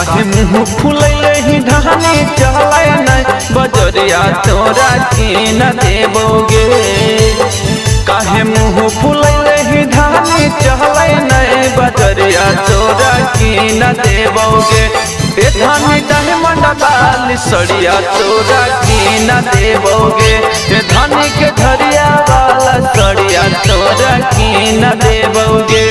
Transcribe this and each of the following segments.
काहे मुँह फुलैले ही ढानी चलै नै बजरिया तोरा की न देबोगे। काहे मुँह फुलैले ही ढानी चलै नै बजरिया तोरा की न देबोगे। ए धानी डायमंड वाली सड़िया तोरा की न देबोगे। ए धानी के झरिया वाला सड़िया तोरा की न देबोगे।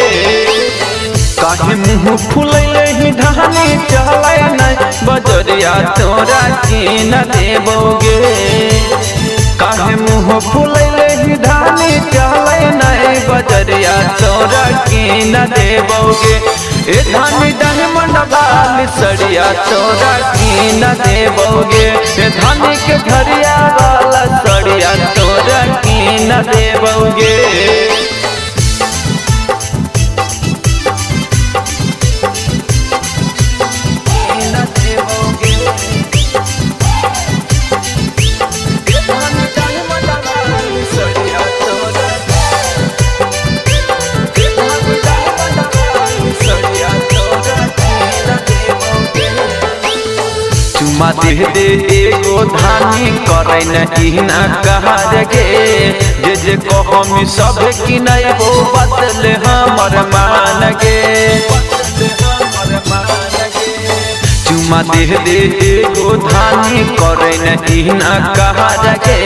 काहे मुँह फुलैले ही ढानी चलै नै बजरिया तोरा की न देबोगे। काहे मुँह फुलैले ही ढानी चलै नै बजरिया तोरा की न देबोगे। ए धानी डायमंड वाली सड़िया तोरा की न देबोगे। ए धानी के झरिया वाला सड़िया तोरा की न देबोगे। चुमा दे दे एगो धानी करै न इना कहार गे। जे जे कहमी सब किनैबो बदले हमर मान गे। चुमा दे दे एगो धानी करै न इना कहार गे।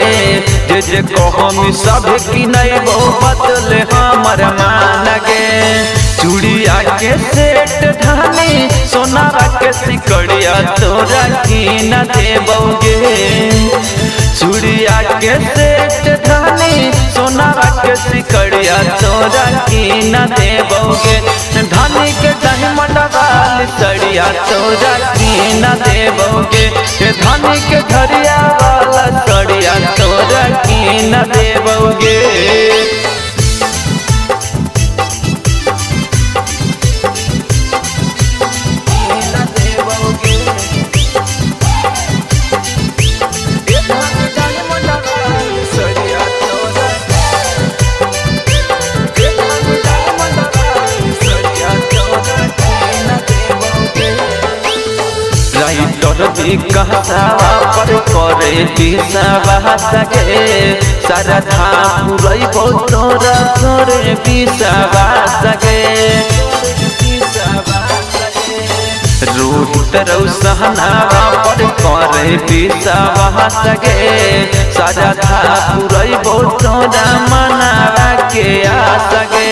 जे जे कहमी सब किनैबो बदले हमर मान गे। चूड़िया के सेट धानी सोनारा के सिकड़िया तोरा की न देबोगे। चूड़िया के सेट धानी सोनारा के सिकड़िया तोरा की न देबोगे। धानी के डायमंड वाली सड़िया तोरा की न देबोगे। धानी के झरिया वाला सड़िया तोरा की न देबोगे। राइटर भी कहसावा पर करे बिसावा सके। सारा धाम पुरैबो तोरा तोरे बिसावा सके। रोहित रौसहनावा पर करे बिसावा सके। सारा धाम पुरैबो तोरा मनावा के आ सके।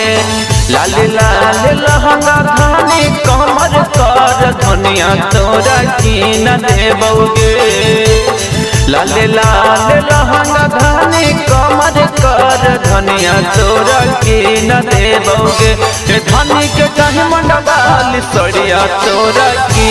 लाल लाल लहंगा धानी कमर कर धनिया तोरा की न देबोगे। लाल लाल लहंगा धानी कमर कर धनिया तोरा की न देबोगे। धानी के डायमंड वाली सड़िया तोरा की।